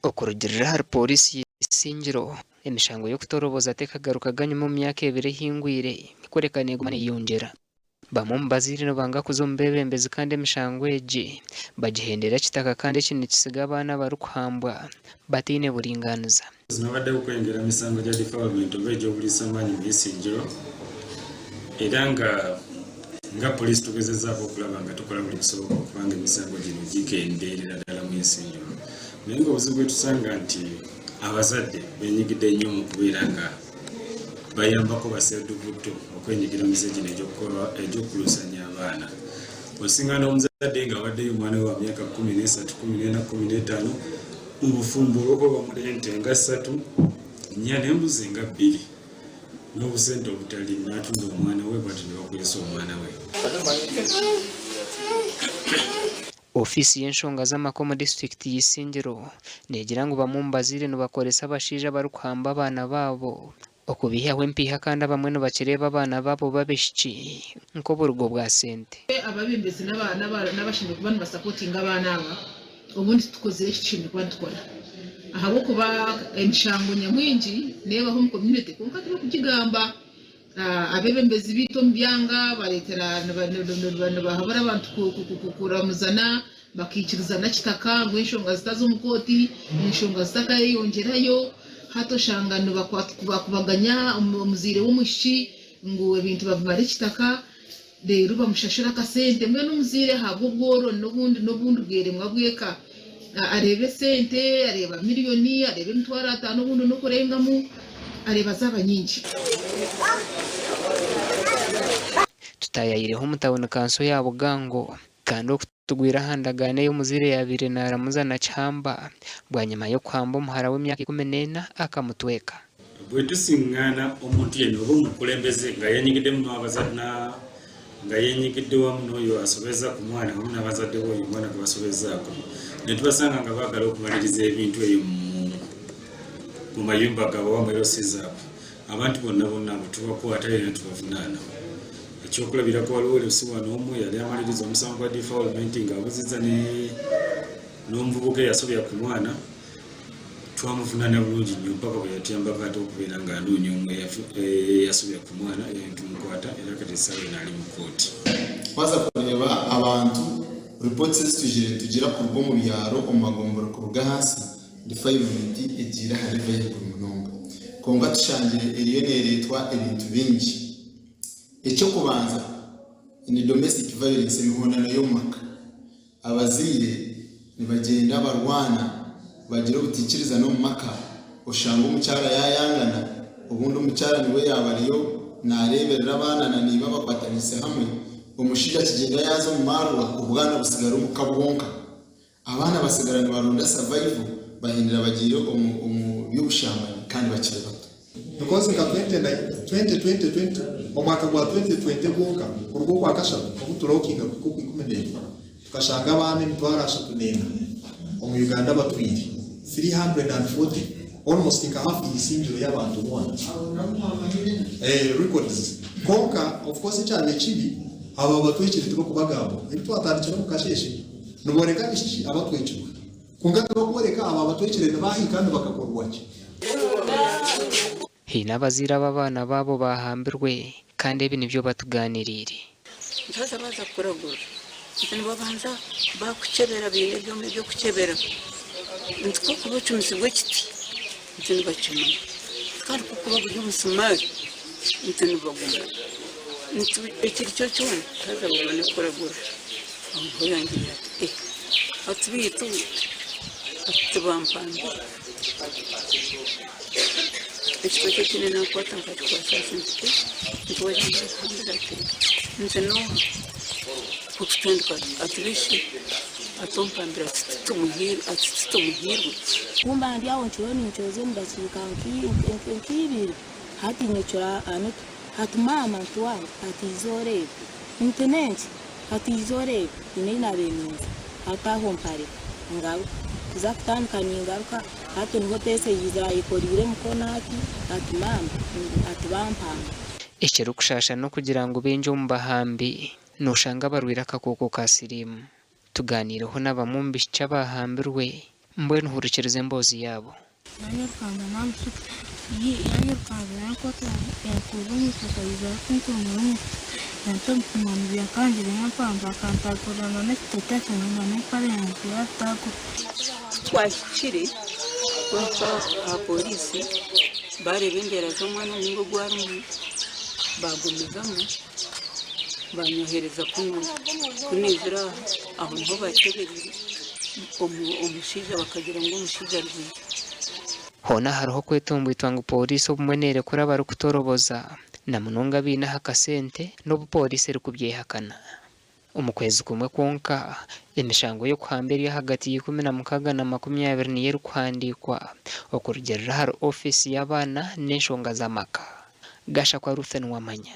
Okurugiirira ahari Pooriisi y'Isingiro, emishango y'okutoroboza tekagarukaga nyima omu myaka ebiri ehingwire kureka neeguma neyeyongyera. Bamwe omu bazaire nibanga kuza omu beebembezi kandi emishango egi bagihendera kitaka kandi eki nikisiga abaana abarikuhambwa bataine buringaaniza. Nabaddeho kweyongera misango gya defilement oba egy'obuliisa amaanyi mu Isingiro era nga nga poliisi tugezezaako okulaba nga tukola buli kisoboka okuba nga emisango gino gikendeerera ddala mu Isingiro naye nga obuzibu bwetusanga nti abazadde benyigidde nnyo mu kubeera nga bayambako basedduvutto okwenyigira mu mize gino egy'okukulusanya abaana. Osingana omuzadde nga awaddeyo omwana we wa myaka 13, 14, 15 mu bufumbo olw'okuba bamuwa ente nga ssatu, nnya n'embuzi nga bbiri n'obusente obutali n'atunda omwana we bwatyo ne bakwesa omwana we. Ofiisi y'enshonga z'amaka omu disiturikiti y'Isingiro neegira ngu bamwe omu bazaire nibakoresa abashaija abarikuhamba abaana baabo okubaihaho empiiha kandi abamwe nibakireeba abaana baabo b'abaishiki nk'oburugo bwa sente. Abebembezi n'abashemereire kuba nibasapotinga abaana aba obundi titukozire eki tushemereire kuba nitukora ahabw'okuba emishango nyamwingi neebaho omu community kwonka tibakugigamba. Abeebembezi baitu omu byanga bareetera nibahabura abantu kuramuzana bakaikirizana kitaka ngu enshonga zitaza omu kooti, enshonga zitakayeyongyerayo. Hati oshanga nibakubaganya omuzaire w'omwishiki ngu ebintu babimare kitaka reero bamushashura akasente. Mbwenu omuzaire ahabw'obworo n'obundi n'obundi bweremwa bw'eka areeba esente, areeba miriyoni, areeba emitwaro ataano obundi n'okurengamu, areeba zaaba nyingi. Tutaayayireho omu tauni kanso ya Bugango kandi oku tugwire aha ndagaano ei omuzaire yaabaire naaramuza na Kihamba bwanyima y'okuhamba omuhara w'emyaka 14 akamutweka. Bwetusingaana omuntu yena oba omukulembeze nga yenyigiddemu nga yenyigidde wamu n'oyo asobezza ku mwana wamu n'abazadde b'oyo omwana gwe basobezzaako netubasanga nga baagala okumaliriza ebintu eyo mu mayumba gaabwe oba mu LC zaabwe abantu bonna bonna abo tubakwata era netubavunaana. Ekyokulabirako waliwo LC wano omu eyali amaliriza omusango gwa defilement nga abuzizza n'omuvubuka eyasobya ku mwana. Twamuvunana bulungi nnyo mpaka bwe yatuyambako ate okubeera ng'anoonya omu eyasobya ku mwana era ne tumukwata era kati essaawa eno ali mu kkooti. Waaza kureeba abantu reports ezi twizire nitugira kuruga omu byaro omu magombora kuruga ahansi defilement egiire aha level y'ahaiguru munonga. Kwonka tushangire eriyo neereetwa ebintu bingi. Eky'okubanza ni domestic violence emihondano y'omu maka. Abazaire nibagyenda barwana bagira obutaikirizana omu maka, oshanga omukyara yaayangana, obundi omukyara niwe yaaba ariyo naareeberera abaana na naiba bakwataniise hamwe, omushaija akigyenda yaaza omu maarwa obwana busigara omuka bwonka. Abaana basigara nibaronda survival bahindura bagiire omu by'obushambani kandi bakiri bato. Because nka 2020 omwaka gwa 2020 gwonka kuruga okwakashatu obu turokinga kuhika okwikumi n'emwe tukashanga abaana 340 omu Uganda batwire 340 almost nka half y'eisingiro y'abantu boona records kwonka of course ekyabaire kibi abo abatwekire tibakubagamba ebi twatandikire omu kasheeshe niboreka abaishiki abatwekirwe. Kwonka tibakworeka abo abatwekire nibaahi kandi bakakorwa ki. Haine abazaire abu abaana baabo baahambirwe kandi ebi nibyo batugaaniriire. Haza baaza kukuragura nti nibabanza baakukyebera baine ebyoma eby'okukyebera nti ku orikuba ocumisibwe ekiti nti nibakimanya kandi ku orikuba guri omusimaari nti nibagumanya nti ekiri kyo kyona haza babone kukuragura. Aho niho yangirira ati eh ati beitu ati tibampambire. Ekitookye eki nakwata nkakikwasa ati nti eh nti wagira ngu bakuhambire ati nti nooha? Kutandika ati bishi ati ompambire ati ati titumuhiirwe. Ku mba ndi aho nkiriyo ninkyoza omu dakiika nk'ibiri, hati nyecura Anita ati, Maama ntware, ati iza oreebe. Nti n'enki? Ati iza oreebe, haine ei naabaire ninza. Hati aho mpareka, ngaruka. Kuza kutandika ningaruka, hati niho Teese yaizire ayekoreire emikono ati, ati maama, ati bampamba. Ekirikushaasha n'okugira ngu baingi omu bahambi nooshanga barwaire akakooko ka siriimu. Tugaaniireho na bamwe omu baishiki abaahambirwe. Mbwenu hurikiriza emboozi yaabo. Yanyirukanza namushika, yanyirukanza yankwata yankurura omu itaka yaija arikunkurura omu itaka yanta omu kimani yakangira yampamba akantagurira na n'ekiteteeyi kyangye na n'empare yangye yabitagura. Ku twahikire kuhika aha pooriisi baareeba embeera z'omwana omuringo ogu arimu baagumizamu baanyohereza kunu. Ku naizire aha, aho niho baakyebereire omushaija bakagira ngu omushaija arwaire. Hoona hariho okwetomboitwa ngu pooriisi obumwe neerekura abarikutoroboza na munonga abaine aha kasente n'obu pooriisi erikubyehakana. Omu kwezi kumwe kwonka, emishango y'okuhamba eri ahagati ya 16 na 20 niyo erikuhandiikwa okurugiirira ahari ofiisi y'abaana n'enshonga z'amaka. Gashakwa Ruth Nuwamanya.